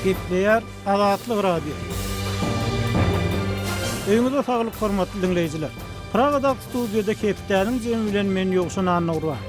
Gepleýär Azatlyk Radiosy. Öýüňize saglyk hormatly diňleýjiler. Pragadaky studiýada hepdäniň jemi bilen men Ýowşan Annagurban.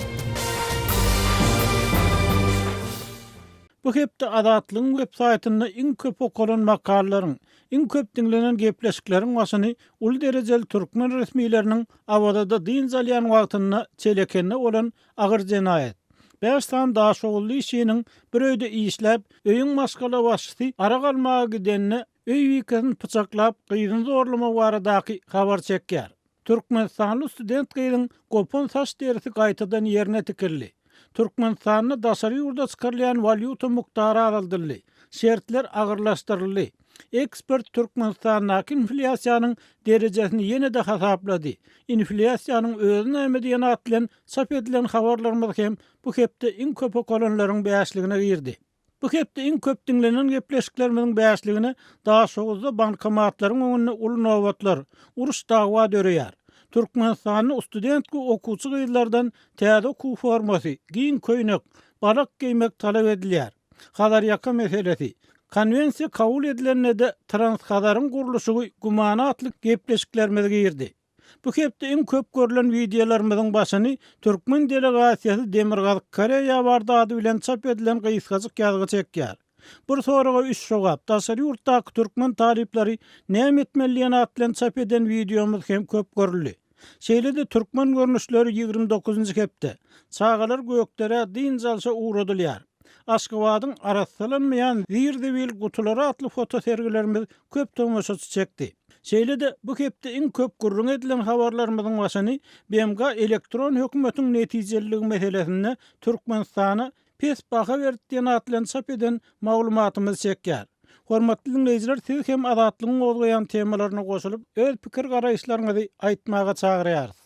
Bu hepde Azatlygyň web saýtynda iň köp okalan makalalaryň, iň köp diňlenen gepleşikleriň başyny uly derejeli türkmen resmileriniň Awazada dynç alýan wagtynda Çelekende bolan agyr jenaýat, Bäş sany daşoguzly işçiniň bir öýde işläp, öýüň maşgalabaşysy arak almaga gidende öý bikesini pyçaklap, gyzyny zorlamagy baradaky habar çekýär. Türkmenistanly student gyzyň gopan saç derisi gaýtadan ýerine tikildi. Türkmenistanda daşary ýurda çykarylýan walýuta mukdary azaldyldy. Şertler agyrlaşdyryldy. Ekspert Türkmenistandaky inflýasiýanyň derejesini ýene-de hasaplady. Inflýasiýanyň özi näme diýen at bilen çap edilen habarlarymyz hem bu hepde iň köp okalanlaryň bäşligine girdi. Bu hepde iň köp diňlenen gepleşiklerimiziň bäşligine Daşoguzda bankomatlaryň öňünde uly nobatlar, uruş-dawa döreýär. Türkmenistanda student we okuwçy gyzlardan täze okuw formasy, giň köýnek, balak geýmek talap edilýär. Hazarýaka meselesi. Konwensiýa kabul edilende-de Transhazaryň gurluşygy gümana atly gepleşiklerimiz girdi. Bu hepde iň köp görlen wideolarymyzyň başyny Türkmen delegasiýasy Demirgazyk Koreýa bardy ady bilen çap edilen gysgajyk ýazgy çekýär. Bir soraga üç jogap, Daşary ýurtdaky türkmen talyplary näme etmeli diýen at bilen çap eden wideomyz hem köp görüldi. Şeýle-de Türkmen görnüşleri 29-njy hepde, Çagalar Gökderä dynç alşa ugradylýar. Aşgabadyň arassalanmaýan zir-zibil gutulary atly fotosergilerimiz köp tomaşaçy çekdi. Şeýle-de, bu hepde iň köp gürrüň edilen habarlarymyzyň başyny BMG elektron hökümetiň netijeliligi meselesinde Türkmenistana pes baha berdi diýen at bilen çap eden maglumatymyz çekýär. Hormatly diňleýjiler, siz hem Azatlygyň gozgaýan temalaryna goşulyp, öz pikir-garaýyşlaryňyzy aýtmaga çagyrýarys.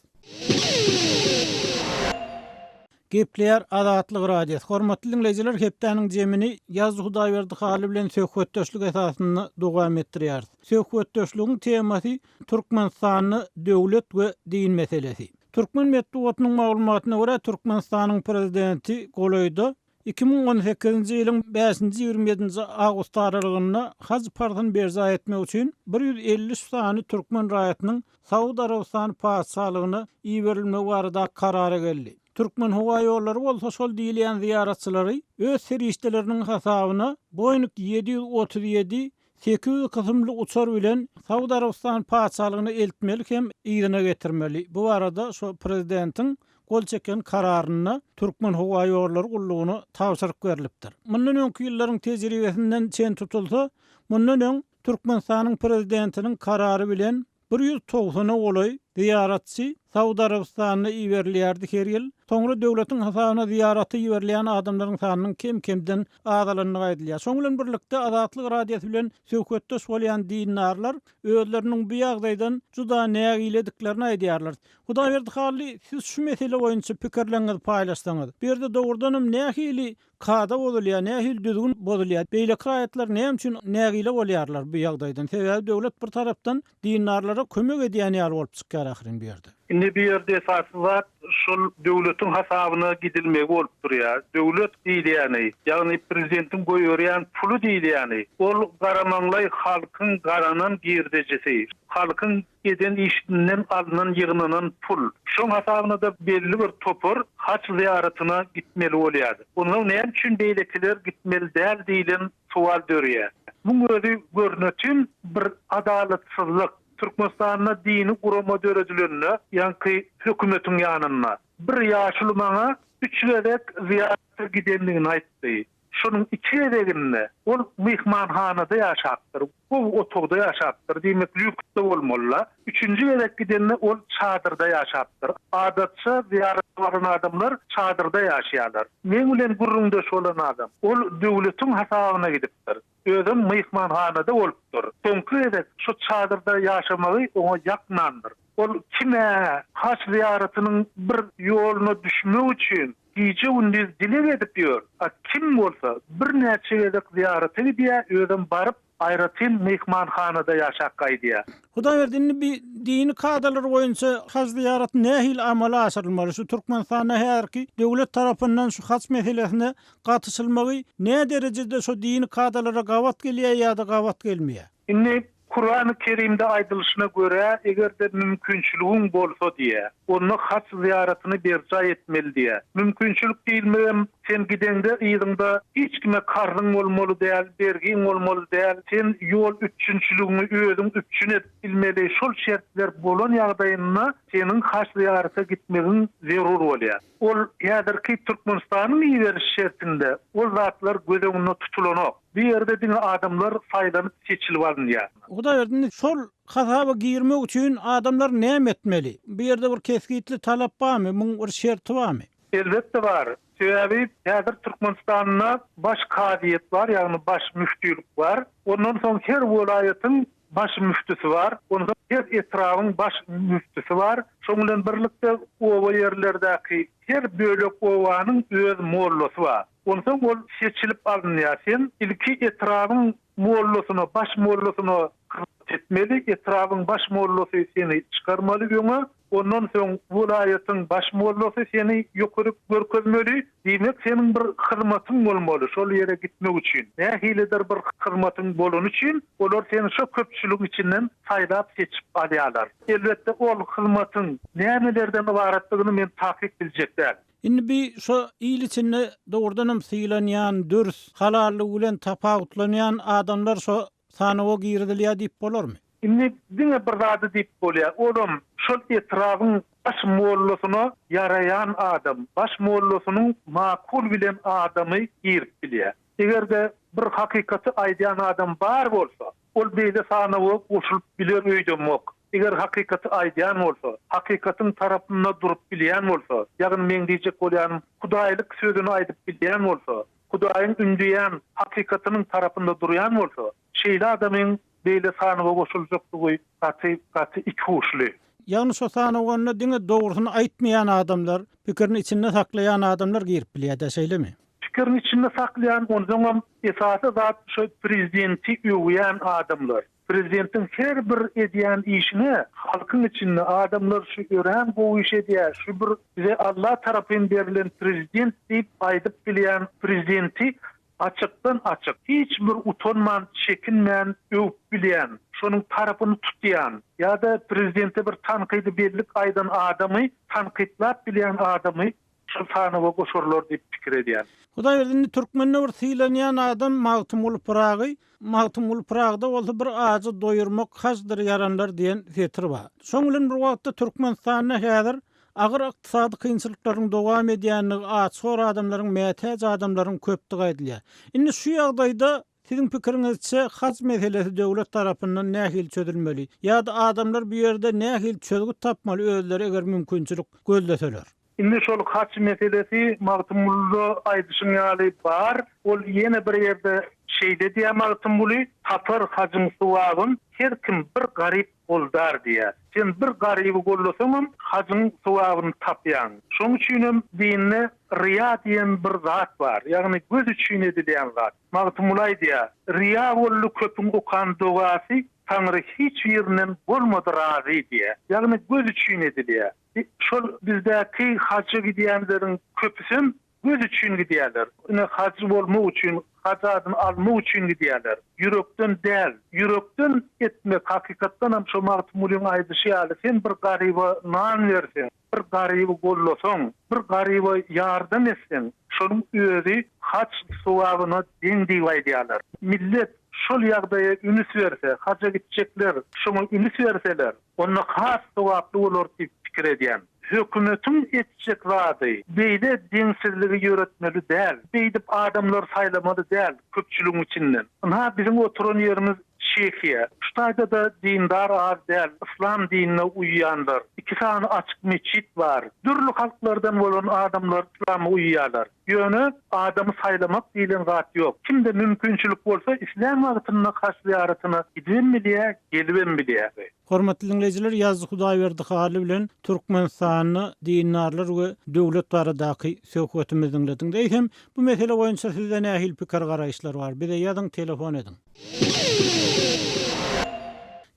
Gepleýär Azatlyk Radiosy. Hormatly diňleýjiler, hepdäniň jemini Ýazdy Hudaýberdi Hally bilen söhbetdeşlik esasynda dowam etdirýäris. Söhbetdeşligiň temasy Türkmenistanda döwlet we din meselesi. Türkmen metbugatynyň maglumatyna görä, Türkmenistanyň Prezidenti golaýda 2018-nji ýylyň bäşinji 27-nji awgust aralygynda haj parzyny berjaý etmek üçin 153 sany türkmen raýatynyň Saud Arabystany Patyşalygyna iberilmegi barada karara geldi. Türkmenhowaýollary bolsa şol diýilýän zyýaratçylary öz serişdeleriniň hasabyna Boeing 737 800 kysymly uçar bilen Saud Arabystany Patyşalygyna eltmeli hem yzyna getirmeli. Bu barada şo prezidentiň gol çeken kararynda Türkmenhowaýollary gullugyna tabşyryk berlipdir. Mundan öňki ýyllaryň tejribesinden çen tutulsa, mundan öň Türkmenistanyň Prezidentiniň karary bilen 190-a golaý zyýaratçy Saud Arabystanyna iberilýärdi her ýyl. Soňra döwletiň hasabyna zyýarata iberilýän adamlaryň sanynyň kem-kemden azalandygy aýdylýar. Şonuň bilen birlikde, Azatlyk Radiosy bilen söhbetdeş bolýan dindarlar özleriniň bu ýagdaýdan juda nägilediklerini aýdýarlar. Hudaýberdi Hally, siz şu mesele boýunça pikirleriňizi paýlaşsaňyz. Bu ýerde dogrudanam nähili Kada bozulýar, nähili düzgün bozulýar? Beýleki raýatlar näme üçin nägile bolýarlar bu ýagdaýdan? Sebäbi döwlet bir tarapdan dindarlara kömek edýän ýaly bolup çykýar ahyryn bu ýerde. Indi bu ýerde esasy zat şol döwletiň hasabyna gidilmegi bolup durýar. Döwlet diýilýäni, ýagny prezidentiň goýberýän puly diýilýäni, ol garamaňlaý halkyň gazanan girdejisi. Halkyň Eden işinden alnan ýygnanan pul. Şoň hasabyna-da belli bir topar haç zyýaratyna gitmeli bolýar. Onsoň näme üçin beýlekiler gitmeli däl diýlen sowal döreýär. Muň özi görnetin bir adalatsyzlyk. Türkmenistanda dini gurama döredilende, ýaňky hökümetiň ýanynda, bir ýaşuly maňa üç gezek zyýarata gidendigini aýtdy. Şonuň iki gezeginde ol myhmanhanada ýaşapdyr, gowy otagda ýaşapdyr, diýmek, lýuksda bolmaly-da. Üçünji gezek gidende ol çadyrda ýaşapdyr. Adatça, zyýarata baran adamlar çadyrda ýaşaýarlar. Meň bilen gürrüňdeş bolan adam, ol döwletiň hasabyna gidipdir. Özem myhmanhanada bolupdyr. Soňky gezek şu çadyrda ýaşamagy oňa ýakmandyr. Ol kim-ä haç zyýaratynyň bir ýoluna düşmek üçin Gije-gündiz dileg edip ýör. A kim bolsa, birnäçe gezek zyýarata gidýär, özem baryp, Aýratyn myhmanhanada ýaşap gaýdýar. Hudaýberdi indi bi dini kadalar boýunça haj zyýaraty nähili amala aşyrylmaly? Şu Türkmenistanda häzirki döwlet tarapyndan şu haç meselesine gatyşylmagy nä derejede şo dini kadalara gabat gelýär ýa-da gabat gelmeýär? Indi Kurany Kerimde aýdylyşyna görä, eger-de mümkinçiligiň bolsa diýýär, onda haç zyýaratyny berjaý etmeli diýýär. Mümkinçilik diýilmegem, sen gideňde yzyňda hiç kime karzyň bolmaly däl, bergiň bolmaly däl, sen ýol üpjünçiligiňi özüň üpjün edip bilmeli, şol şertler bolan ýagdaýynda seniň haç zyýarata gitmegiň zerur bolýar. Ol häzirki Türkmenistanyň iberiş şertinde ol zatlar göz öňünde tutulanok. Bu ýerde diňe adamlar saýlanyp seçilip alynýar. Hudaýberdi indi şol hasaba girmek üçin adamlar näme etmeli? Bu ýerde bir kesgitli talap barmy? Muň bir şerti barmy? Elbetde bar. Sebäbi häzir Türkmenistanda baş kazyýet bar, ýagny baş müftilik bar. Ondan soň her welaýatyň baş müftüsi bar. Onsoň her etrabyň baş müftüsi bar. Şoň bilen birlikde oba ýerlerdäki her bölek obanyň öz mollasy bar. Onsoň ol seçilip alynýar. Sen ilki etrabyň mollasyna, baş mollasyna hyzmat etmeli. Etrabyň baş mollasy seni çykarmaly öňe. Ondan soň welaýatyň baş mollasy seni ýokaryk görkezmeli. Diýmek, seniň bir hyzmatyň bolmaly şol ýere gitmek üçin. Nähilidir bir hyzmatyň bolany üçin olar seni şo köpçüligiň içinden saýlap-seçip alýarlar. Elbetde, ol hyzmatyň nämelerden ybaratdygyny men takyk biljek däl. Indi bi şo il içinde dogrudanam sylanýan, dürs, halallygy bilen tapawutlanýan adamlar şo sanawa girizilýär diýip bolarmy? Indi diňe bir zady diýip bolýar, olam şol etrabyň baş mollasyna ýaraýan adam, baş mollasynyň makul bilen adamy girip bilýär. Eger-de bir hakykaty aýdýan adam bar bolsa, ol beýle sanawa goşulyp biler öýdemok. Eger hakykaty aýdýan bolsa, hakykatyň tarapynda durup bilýän bolsa, ýagny meň diýjek bolýanym, hudaýlyk sözüni aýdyp bilýän bolsa, Hudaýyň ündeýän hakykatynyň tarapynda durýan bolsa, şeýle adamyň beýle sanawa goşuljakdygy gaty, gaty ikiuçly. Ýagny şo sanawa onda diňe dogrusyny aýtmaýan adamlar, pikirini içinde saklaýan adamlar girip bilýär-dä, şeýlemi? Pikirini içinde saklaýan, onsoňam esasy zat şo prezidenti öwýän adamlar. Prezidentiň her bir edýän işine halkyň içinde adamlar şu örän gowy iş edýär, şu bir bize Alla tarapyn berlen prezident diýip aýdyp bilýän prezidenti açykdan açyk, hiç bir utanman, çekinmän öwüp bilýän, şonuň tarapyny tutýan ýa-da prezidente bir tankydy bellik aýdan adamy tankytlap bilýän adamy şol sanawa goşarlar diýip pikir edýän. Hudaýberdi indi türkmende bir sylanýan adam Magtymguly Pyragy, Magtymguly Pyragyda bolsa bir ajy doýurmak hajdyr ýaranlar diýen setir bar. Şoň bilen bir wagtda Türkmenistanda häzir agyr ykdysady kynçylyklaryň dowam edýändigi, aç-hor adamlaryň, mätäç adamlaryň köpdügi aýdylýar. Indi şu ýagdaýda Siziň pikiriňizçe haj meselesi döwlet tarapyndan nähili çözülmeli? Ýa-da adamlar bu ýerde nähili çözgüt tapmaly özleri eger mümkinçilik gözleseler? Indi şol haç meselesi Magtymgulyda aýdyşyň ýaly bar. Ol ýene bir ýerde şeýle diýýär Magtymguly, Tapar hajyň sogabyn her kim bir garyp goldar diýýär. Sen bir garyby gollasaňam hajyň sogabyny tapýaň. Şoň üçinem dinde ryýa diýen bir zat bar. Ýagny göz üçin edilýän zat. Magtymguly aýdýar, Ryýa boldy köpüň okan dogasy, Taňry hiç birinden bolmady razy diýýär. Ýagny göz üçin edilýär. Şol bizdäki haja gidýänleriň köpüsem göz üçin gidýärler. Ine hajy bolmak üçin, haj adyny almak üçin gidýärler. Ýürekden däl. Ýürekden etmek hakykatdanam şo Magtymgulyň aýdyşy ýaly sen bir garyba nan berseň, bir garyby gollasaň, bir garyba ýardam etseň, şonuň özi haj sogabyna deň diýip aýdýarlar. Millet şol ýagdaýa ünüs berse, haja gitjekler şoňa ünüs berseler, Onda has sogaply bolar diýip pikir edýän. Hökümetiň etjek zady beýle deňsizligi ýöretmeli däl. Beýdip adamlary saýlamaly däl köpçüligiň içinden. Ynha biziň oturan ýerimiz Çehiýa. Şu taýda-da dindar az däl, yslam dinine uýýanlar. Iki sany açyk metjit bar. Dürli halklardan bolan adamlar yslama uýýarlar. Ýöne adamy saýlamak diýlen zat ýok. Kimde mümkinçilik bolsa islän wagtynda haç zyýaratyna gidibem bilýär, gelibem bilýär. Hormatly diňleýjiler, Ýazzy Hudaýberdi Hally bilen Türkmenistanda dindarlar we döwlet baradaky söhbetimizi diňlediňiz. Eýsem, bu mesele boýunça sizde nähili pikir-garaýyşlar bar? Bize ýazyň, telefon ediň.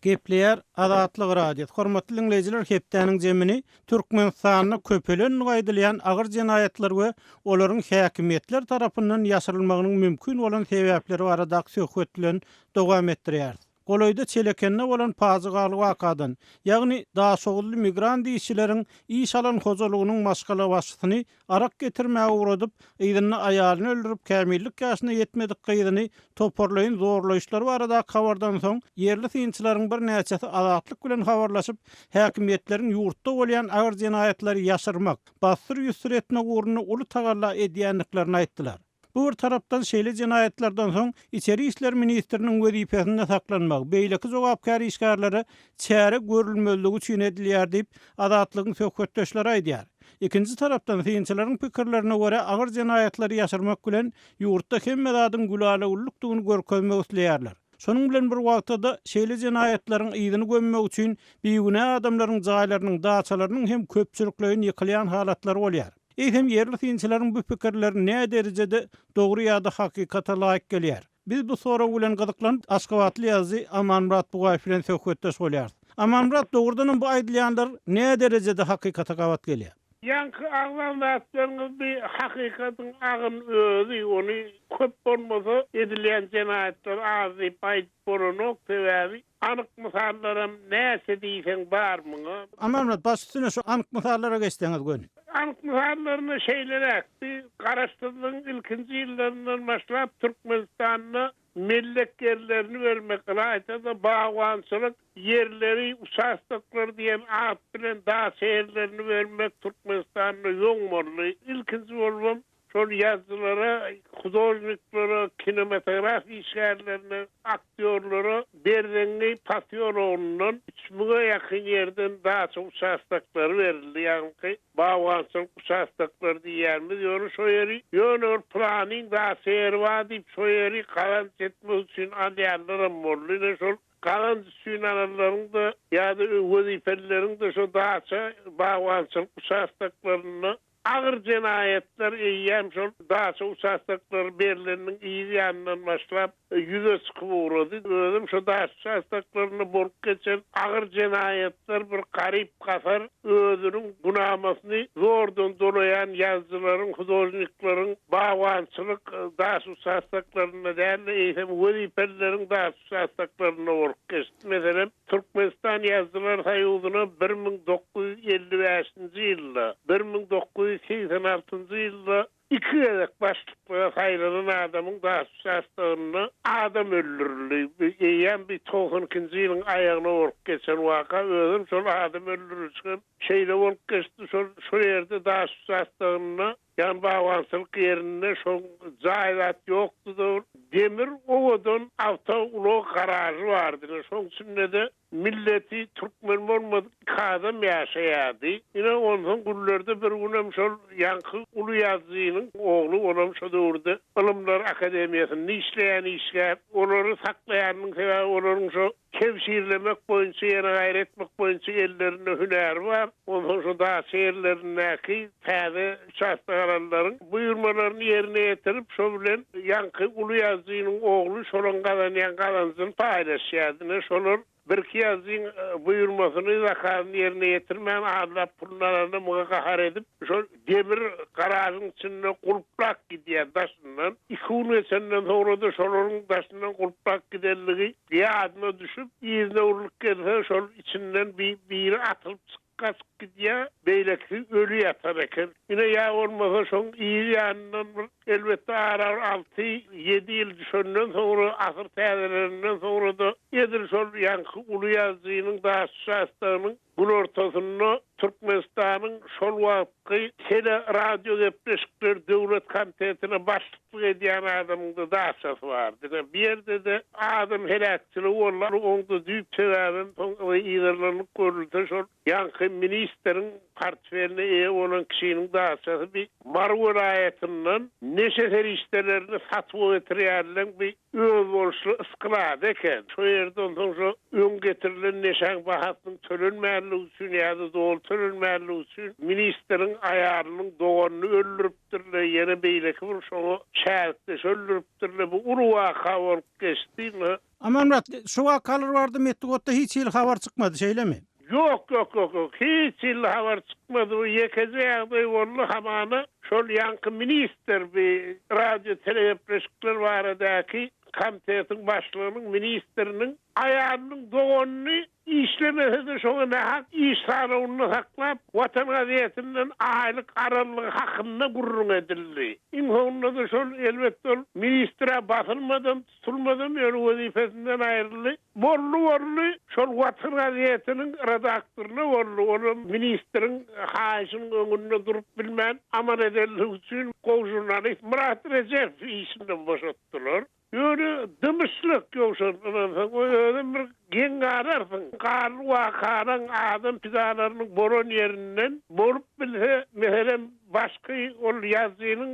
Gepleýär Azatlyk Radiosy. Hormatly diňleýjiler, hepdäniň jemini Türkmenistanda köpelendigi aýdylýan agyr jenaýatlar we olaryň häkimiýetler tarapyndan ýaşyrylmagynyň mümkin bolan sebäpleri baradaky söhbet bilen dowam etdirýäris. Golaýda Çelekende bolan pajygaly wakadan, ýagny daşoguzly migrant işçileriň iş alan hojalygynyň maşgalabaşysyny arak getirmäge ugradyp, yzynda aýalyny öldürip, kämillik ýaşyna ýetmedik gyzyny toparlaýyn zorlaýyşlary baradaky habardan soň, ýerli synçylaryň birnäçesi Azatlyk bilen habarlaşyp, häkimiýetleriň ýurtda bolýan agyr jenaýatlary ýaşyrmak, bassyr-ýussur etmek ugrunda uly tagalla edýändiklerini aýtdylar. Bu bir tarapdan şeýle jenaýatlardan soň içeri işler ministriniň wezipesinde saklanmagy, beýleki jogapkär işgärlere çäre görülmezligi üçin edilýär diýip, Azatlygyň söhbetdeşleri aýdýar. Ikinji tarapdan, synçylaryň pikirlerine görä, agyr jenaýatlary ýaşyrmak bilen, ýurtda hemme zadyň gülala-güllükdigini görkezmek isleýärler. Şonuň bilen bir wagtda-da, şeýle jenaýatlaryň yzyny gömmek üçin bigünä adamlaryň jaýlarynyň, daçalarynyň hem köpçülikleýin ýykylýan halatlary bolýar. Eýsem, ýerli synçylaryň bu pikirleri näderejede dogry ýa-da hakykata laýyk gelýär? Biz bu sorag bilen gyzyklanyp, aşgabatly ýazyjy Amanmyrat Bugaýew bilen söhbetdeş bolýarys. Amanmyrat, dogrudanam bu aýdylýanlar näderejede hakykata gabat gelýär? Ýaňky agzan zatlaryňyz bi hakykatyň agyn özi, ony köp bolmasa edilýän jenaýatlar az diýip aýdyp bolanok, sebäbi Anyk mysallaram näçe diýseň bar muňa. Amanmyrat, baş üstüne şu anyk mysallara geçseňiz göni. Anyk mysallaryna şeýleräk, bi Garaşsyzlygyň ilkinji ýyllaryndan başlap Türkmenistanda mellek ýerlerini bermek, ylaýta-da bagbançylyk ýerleri, uçastoklary diýen at bilen daça ýerlerini bermek Türkmenistanda ýoň boldy. Ilkinji bolubam Şol ýazyjylara, hudožniklere, kinematografiýa işgärlerine, aktýorlara Berzeňňi posýologyndan üç müňe ýakyn ýerden daça uçastoklary berildi, ýagňky bagbançylyk uçastoklary diýýänimiz, ýöne şo ýeri ýöne bir pylanyň daça ýeri bar diýip şo ýeri gazanç etmek üçin alýanlaram boldy, ine şol gazanç üçin alanlaryň-da ýa-da wezipelileriň-de şo daça bagbançylyk uçastoklarynda Agyr jenaýatlar eýýäm şol daça uçastoklary berleniniň yz ýanyndan başlap ýüze çykyp ugrady. Özem şo daça uçastoklarynda bolup geçen agyr jenaýatlar bir garyp-gasar özüniň günamasyny zordan dolaýan ýazyjylaryň, hudožnikleriň bagbançylyk daça uçastoklarynda däl-de, eýsem wezipelileriň daça uçastoklarynda bolup geçdi. Meselem, Türkmenistan Ýazyjylar soýuzyna 1955-nji ýylda, 1986-njy ýylda iki gezek başlyklyga saýlanan adamyň daş uçastogynda adam öldürildi. Bu eýýäm bir 92 nji ýylyň aýagyna bolup geçen waka. Özem şol adam öldürilişigem şeýle bolup geçdi. Şol şol ýerde daş uçastogynda Ýan bagbançylyk ýerinde şoň jaý zat ýokdy-da, bir demir owadan awtoulag garažy bardy. Ine, şoň içinde-de milleti türkmen bolmadyk iki adam ýaşaýardy. Ine, onsoň günlerde bir günem şol ýaňky uly ýazyjynyň ogly, olam şo döwürde Ylymlar akademiýasynda işleýän işgär, olary saklaýanynyň sebäbi olaryň şo Kebşirlemek boýunça ýene gaýry etmek boýunça ellerinde hünäri bar. Onsoň şu daça ýerlerindäki täze uçastok alanlaryň buýurmalaryny ýerine ýetirip, şo bilen ýaňky uly ýazyjynyň ogly şolaň gazanýan gazanjyny paýlaşýardy. Ine, şolar birki ýazyjyň buýurmasyny, zakazyny ýerine ýetirmän, azlap puluny alanda muňa gahar edip, şol demir garažyň içinde gulplap gidýär daşyndan. Iki gün geçenden soňra-da şolaryň daşyndan gulplap gidenligi Ýadyna düşüp, yzyna urlup gelse, şol içinden biri atylyp çykyp gaçyp gidýär, beýlekisi öli ýatan eken. Ine, ýa bolmasa şoň yz ýanyndan bir, elbetde, ara bir alty, ýedi ýyl düşenden soňra, asyr täzeleninden soňra-da edil şol ýaňky uly ýazyjynyň daş uçastogynyň Günortasynda Türkmenistanyň şol wagtky Tele-radiogepleşikler döwlet komitetine başlyklyk edýän adamyň-da daçasy bardy. Ine, bu ýerde-de adam heläkçiligi boldy. Oň-da düýp sebäbem soň yzarlanyp görülse şol ýaňky ministriň. portfeline eýe bolan kişiniň daçasy bi Mary welaýatyndan neşe serişdelerini satuwa getirýänleň bi özboluşly sklady eken. Şo ýerde onsoň şo öň getirilen neşäň bahasynyň tölenmänligi üçin ýa-da doly tölenmänligi üçin ministriň aýalynyň doganyny öldüripdirler, ýene beýleki bir şoňa şärikdeşi öldüripdirler. Bu uly waka bolup geçdi. Ine. Amanmyrat, şu wakalar barada metbugatda hiç hili habar çykmady, şeýlemi? Ýok, ýok, ýok, ýok, hiç hili habar çykmady. Bu ýekeje ýagdaý boldy, hamana şol ýaňky ministr bi radio telegepleşikler baradaky komitetiň başlygynyň, ministriniň aýalynyň doganyny işlemese-de şoňa nähak iş sanawynda saklap, Watan gazetinden aýlyk arallygy hakynda gürrüň edildi. Iň soňunda-da şol, elbetde, ol ministr-ä basylmadam, tutulmadam, ýöne wezipesinden aýryldy. Boldy, boldy, şol Watan gazetiniň redaktoryna boldy, olam ministriň haýyşynyň öňünde durup bilmän, aman edenligi üçin gowy žurnalist Myrat Rejepowy işinden boşatdylar. Ýöne dymyşlyk, Ýowşan, ynansaň, özem bir geň galarsyň. Ganly wakalaň, adam pidalarynyň bolan ýerinden bolup bilse, meselem, başky ol ýazyjynyň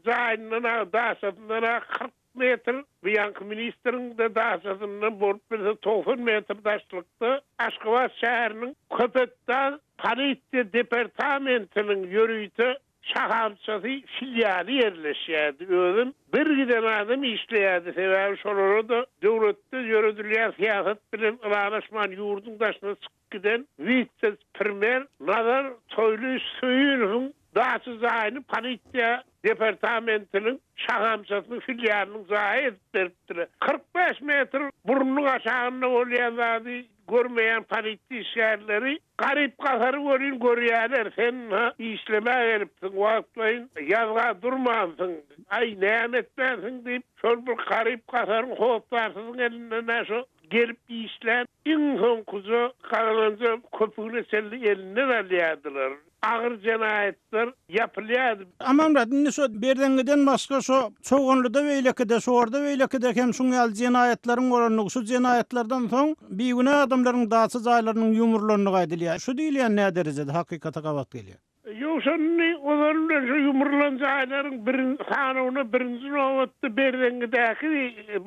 jaýyndan-a, daçasyndan-a 40 metr, bu ýaňky ministriň-de daçasyndan bolup bilse 90 metr daşlykda Aşgabat şäheriniň Köpetdag polisiýa departamentiniň ýörite şahamçasy, filialy ýerleşýärdi. Özem bir giden adam işleýärdi, sebäbi şolara-da döwletde ýöredilýän syýasat bilen ylalaşman ýurduň daşyna çykyp giden wise-premýer Nazar Toýlyýewiç Söýünowyň daçy jaýyny polisiýa departamentiniň şahamçasynyň filialynyň jaýy edip beripdiler. 45 metr burnunyň aşagynda bolýan zady görmeýän polisiýa işgärleri garyp-gasary welin görýärler, sen-ha işlemä gelipsiň, wagtlaýyn ýazga durmansyň, aý, näme etmänsiň diýip, şol bir garyp-gasaryň hossarsyzyň elinden-ä şo gelip işlän iň soňkuja gazananja köpügine çenli elinden alýardylar. Agyr jenaýatlar ýapylýardy. Amanmyrat, indi şo Berzeňňiden başga şo Çoganlyda beýlekide, Şorda beýlekide hem şuň ýaly jenaýatlaryň bolandygy, şu jenaýatlardan soň bigünä adamlaryň daça jaýlarynyň ýumrulandygy aýdylýar. Şu diýilýän näderejede hakykata gabat gelýär? Ýowşan indi ozaly bilen şu ýumrulan jaýlaryň birin sanawyna birinji nobatda Berzeňňidäki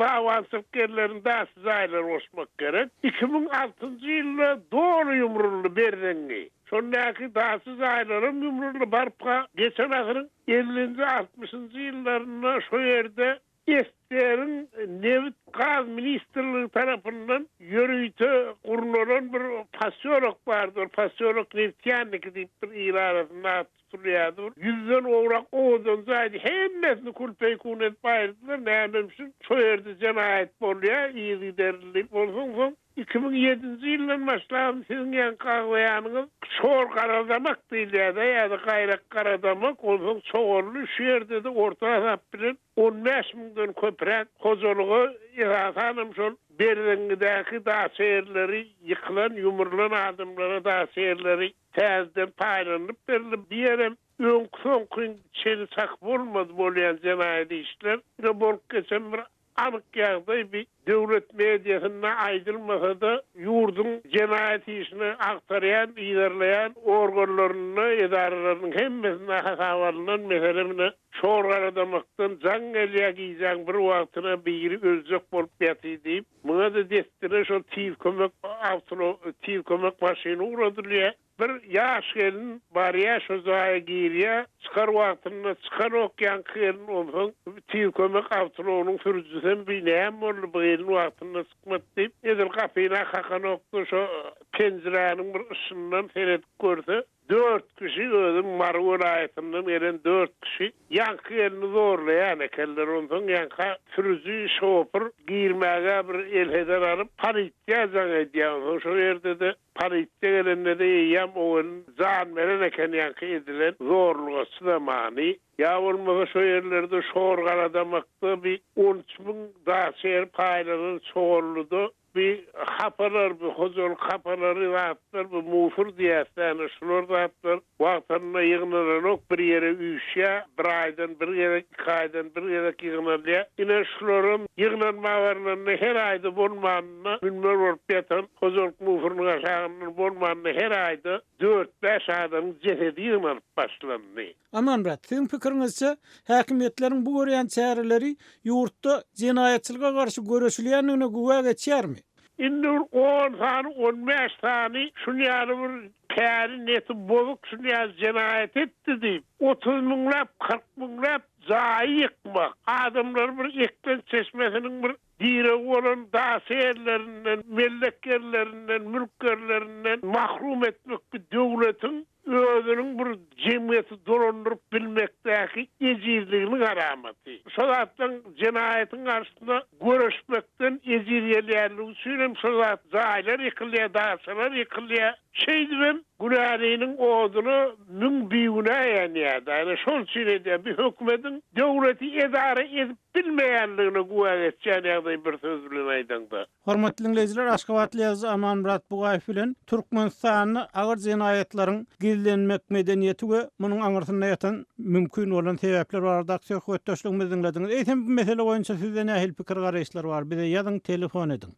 bagbançylyk ýerlerini daşly jaýlary goşmak gerek. 2006-njy ýylda doly ýumruldy Berzeňňi. Şondaky daşly jaýlaram ýumruldy. Baryp-ha geçen asyryň ellinji, altmyşynjy ýyllarynda şo ýerde SSR-iň Nebit-gaz ministrligi tarapyndan ýörite gurnalan bir posýolok bardy, ol posýolok Neftýanniki diýip bir il arasynda at tutulýardy. Bir ýüzden gowrak owadan jaýdy, hemmesini kül-peýkun edip aýyrdylar, nämemşin şo ýerde jenaýat bolýar yzygiderli diýip. Onsoň soň 2007-nji ýyldan başlap siziň ýaňky agzaýanyňyz Şor garadamak diýilýär-de ýa-da gaýrak garadamak, onsoň Çoganly şu ýerde-de orta hasap bilen 15 müňden köpräk hojalyga esasanam şol Berzeňňidäki daça ýerleri ýykylan, ýumrulan adamlara daça ýerleri täzeden paýlanylyp berildi. Bu ýerem öňki-soňkyň çeni-çaky bolmady bolýan jenaýat işler. Ine bolup geçen bir Anyk ýagdaý bi döwlet mediasynda aýdylmasa-da, ýurduň jenaýat işini agtarýan, yzarlaýan organlarynda, edaralarynyň hemmesinde hasaba alnan mesele mine Şorgaradamakdan jaň gelýär gijäň bir wagtyna biri öljek bolup ýaty diýip, muňa-da dessine şol tiz kömek awtoulag, tiz kömek maşyny ugradylýar. Bir ýaş gelin barýa şo jaýa girýä, çykar wagtynda çykanok ýaňky gelin onsoň tiz kömek awtoulagynyň sürüjisem bi näme boldy bu gelin wagtynda çykmady diýip edil gapyna kakanokda şo penjiräniň bir yşyndan seredip görse dört kişi özem Mary welaýatyndan gelen dört kişi ýaňky gelni zorlaýan ekenler onsoň ýaňka sürüji şopur girmäge bir elheder alyp polisiýa jaň edýä onsoň şo ýerde-de Polisiýa gelende-de eýýäm o gelin jan beren eken ýaňky edilen zorluga çydamany. Ýa bolmasa şo ýerlerde Şorgaradamakda bi 13 müň daça ýer paýlanan Çoganlyda bi hapalar, bi hojalyk hapalary zatlar, bi musur diýäs-däne şular zatlar wagtynda ýygnalanok bir ýere üýşýä, bir aýdan bir gezek, iki aýdan bir gezek ýygnalýa. Ine şularam ýygnanma barlanda her aýda bolmanynda münber bolup ýatan hojalyk musurynyň aşagyna. aýagyndan bolmanda her aýda dört-bäş adamyň jesedi ýygnalyp başlandy. Amanmyrat, siziň pikiriňizçe, häkimiýetleriň bu görýän çäreleri ýurtda jenaýatçylyga garşy göreşilýändigine güwä geçýärmi? Indi bir on sany, on bäş sany şun ýaly bir käri neti bozuk şun ýaly jenaýat etdi diýip, 30 müňläp, 40 müňläp jaýy ýykmak, adamlary bir eklenç çeşmesiniň bir diregi bolan daşy ýerlerinden, mellek ýerlerinden, mülk ýerlerinden mahrum etmek bu döwletiň özüniň bir jemgyýeti dolandyryp bilmekdäki ejizliginiň alamaty. Şo zatlaryň jenaýatyň garşysyna göreşmekden ejiz gelýänligi üçin hem şo zat jaýlar ýykylýar, daçalar ýykylýar. Şeýdibem günäliniň oduna müň bigünä ýanýar-da. Ýöne şol üçin edýär. Bu hökümetiň döwleti edara edip bilmeýänligine güwä geçýän ýagdaý bir söz bilen aýdaňda. Hormatly diňleýjiler, aşgabatly ýazyjy Amanmyrat Bugaýew bilen Türkmenistanda agyr jenaýatlaryň gizlenmek medeniýeti we munuň aňyrsynda ýatan mümkin bolan sebäpler baradaky söhbetdeşligimizi diňlediňiz. Eýsem bu mesele boýunça sizde nähili pikir-garaýyşlar bar? Bize ýazyň, telefon ediň.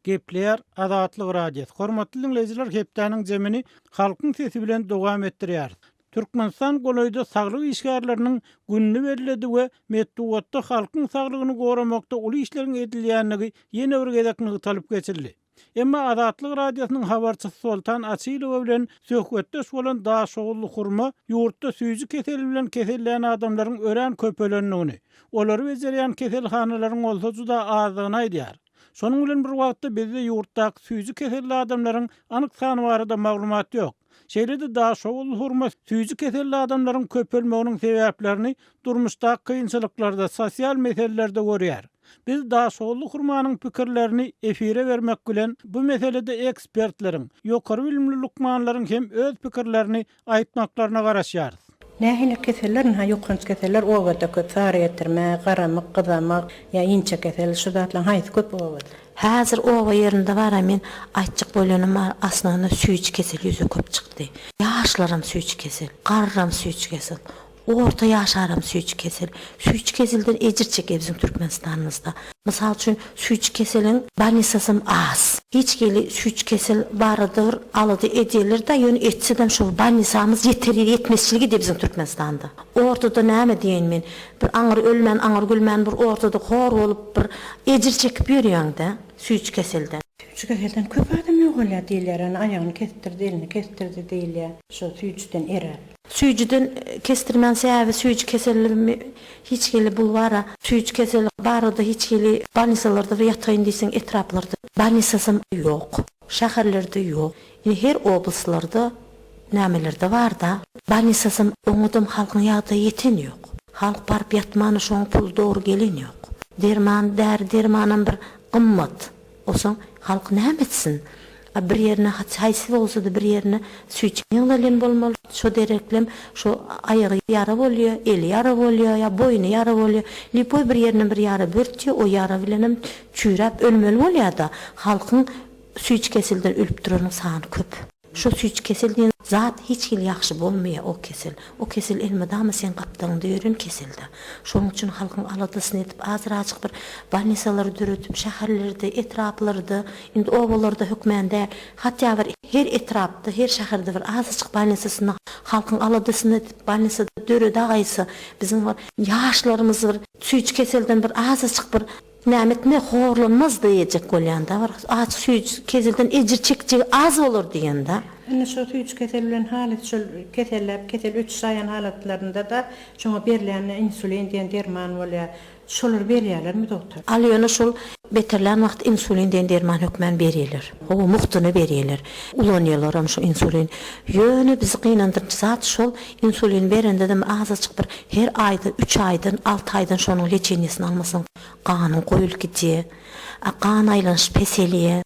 Gepleýär Azatlyk Radiosy. Hormatly diňleýjiler, hepdäniň jemini Halkyň sesi bilen dowam etdirýäris. Türkmenistan golaýda saglyk işgärleriniň gününi belledi we metbugatda halkyň saglygyny goramakda uly işleriň edilýändigi ýene bir gezek nygtalyp geçildi. Emma Azatlyk Radiosynyň habarçysy Soltan Açylowa bilen söhbetdeş bolan daşoguzly Hurma ýurtda süýji keseli bilen kesellän adamlaryň örän köpelendigini, olary bejerýän keselhanalaryň bolsa juda azdygyny aýdýar. Şonuň bilen bir wagtda bizde ýurtdaky süýji keselli adamlaryň anyk sany barada maglumat ýok. Şeýle-de daşoguzly hurma süýji keselli adamlaryň köpelmeginiň sebäplerini durmuşdaky kynçylyklarda, sosial meselelerde görýär. Biz daşoguzly hurmanyň pikirlerini efire bermek bilen, bu meselede ekspertleriň, ýokary bilimli lukmanlaryň hem öz pikirlerini aýtmaklaryna garaşýarys. Nähili keseller ynha ýokanç keseller obada köp sary getirme, garamyk, gyzamyk, ýa inçekesel şu zatlaň haýsy köp obada? Häzir oba ýerinde bara men aýtjak bolýanym bar asnowno süýji kesel ýüze köp çykdy. Ýaşlaram süýji kesel, garram süýji kesel, orta ýaşaram süýji kesel. Süýji keselden ejir çekýär biziň Türkmenistanymyzda. Mysal üçin süýji keseliň bolnisasam az. Hiç hili süýji kesel barada bir alada edýärler-dä, ýöne etsedem şol bolnisamyz ýeter ýetmezçilik edýär biziň Türkmenistanda. Ortada näme diýeýin men, bir aňry ölmän, aňry gülmän bir ortada hor bolup bir ejir çekip ýörýäň-dä süýji keselden. Süýji keselden köp adam ýogalýar diýilýär, ony aýagyny kesdirdi, elini kesdirdi diýilýär, şol süýjüden eräp. Süýjüden kesdirmän sebäbi süýji kesellimi hiç hili bul bara süýji keseli barada hiç hili bolnisalarda bir ýataýyn diýseň etraplarda bolnisasam ýok şäherlerde ýok indi her oblastlarda nämelerde barda bolnisasam oňadam halkyň ýagdaýy ýeten ýok halk baryp ýatmana şoň puly dogry gelen ýok derman däri dermanam bir gymmat Onsoň halk näme etsin? A bir ýerine haýsy bolsa-da bir ýerine süýji ýygnalan bolmaly. Şo dereklem şo aýagy ýara bolýa, eli ýara bolýa, ýa boýny ýara bolýa. Lýuboý bir ýerinden bir ýara börtýä, o ýara bilenem çüýräp ölmeli bolýa-da. Halkyň süýji keselden ölüp duranyň sany köp. Şo süýji kesel diýen zat hiç hili ýagşy bolmaýar o kesel. O kesel elmydama seň gapdalyňda ýören kesel-dä. Şonuň üçin halkyň aladasyny edip azrajyk bir bolnisalary döredip şäherlerde, etraplarda, indi obalarda hökmän däl, hatýa bir her etrapda, her şäherde bir azajyk bolnisasyny halkyň aladasyny edip bolnisa döredägaýsa biziň bir ýaşlarymyz bir süýji keselden bir azajyk bir Näme etme horlanmaz diýjek bolýanda bir aç süýji keselden ejir çekjegi az bolar diýenda. Indi şo süýji kesel bilen halys şol keselläp kesel öçüş aýan halatlarynda-da şoňa berilýän insulin diýen derman bolýar. Şolary berýärlermi dogtor? Al ýöne şol beterlän wagty insulin diýen derman hökmän berýärler. Hawa mugtuna berýärler. Ulanýarlaram şo insulin. Ýöne bizi gynandyryjy zat şol insulin berendedem azajyk bir her aýda üç aýdan alty aýdan şonuň leçeniýesini almasaň ganyň goýulyp gidýär. Gan aýlanyş peselýär.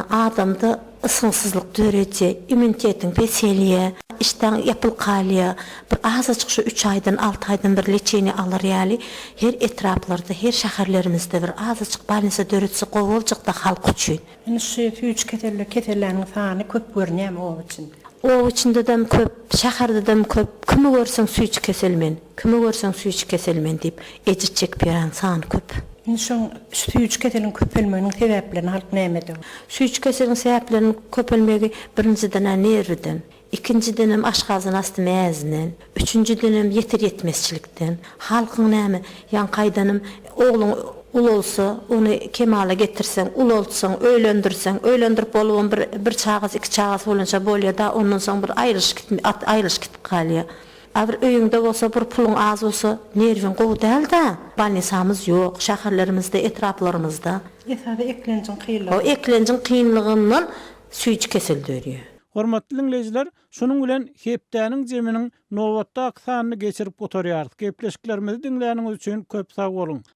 Adamda ysgynsyzlyk döredýär, immunitetiň peselýär, işdäň ýapylyp galýar. Bir azajyk şu üç aýdan alty aýdan bir leçeniýe alar ýaly her etraplarda her şäherlerimizde bir azajyk bolnisa döretse gowy boljakda halk üçin. Indi şu süýji keselde keselläniň sany köp görünýärmi oba içinde? Oba içindedem köp, şäherdedem köp, kimi görseň süýji kesel men, kimi görseň süýji kesel men diýip ejir çekip ýören sany köp. Indi şoň süýji keseliň köpelmeginiň sebäplerini halk nämede? Süýji keseliň sebäpleriniň köpelmegi birinjiden-ä nerwiden, ikinjidenem aşgazan asty mäzinden, üçünjidenem ýeter-ýetmezçilikden. Halkyň näme, ýaňky aýdanym, ogluň ulalsa, ony kemala getirseň, ulaltsaň, öýlendirseň, öýlendirip bolubam bir bir çagasy, iki çagasy bolynça bolýa-da, ondan soň bir aýrylyşyp gitme, aýrylyşyp gidip galýa. A bir öýüňde bolsa bir puluň az bolsa nerwiň gowy däl-dä. Bolnisamyz ýok şäherlerimizde, etraplarymyzda. Esasy eklenjiň kynlygy. O eklenjiň kynlygyndan süýji kesel dörýär. Hormatly diňleýjiler, şunuň bilen hepdäniň jeminiň nobatdaky sanyny geçirip gutarýarys. Gepleşiklerimizi diňläniňiz üçin köp sag boluň!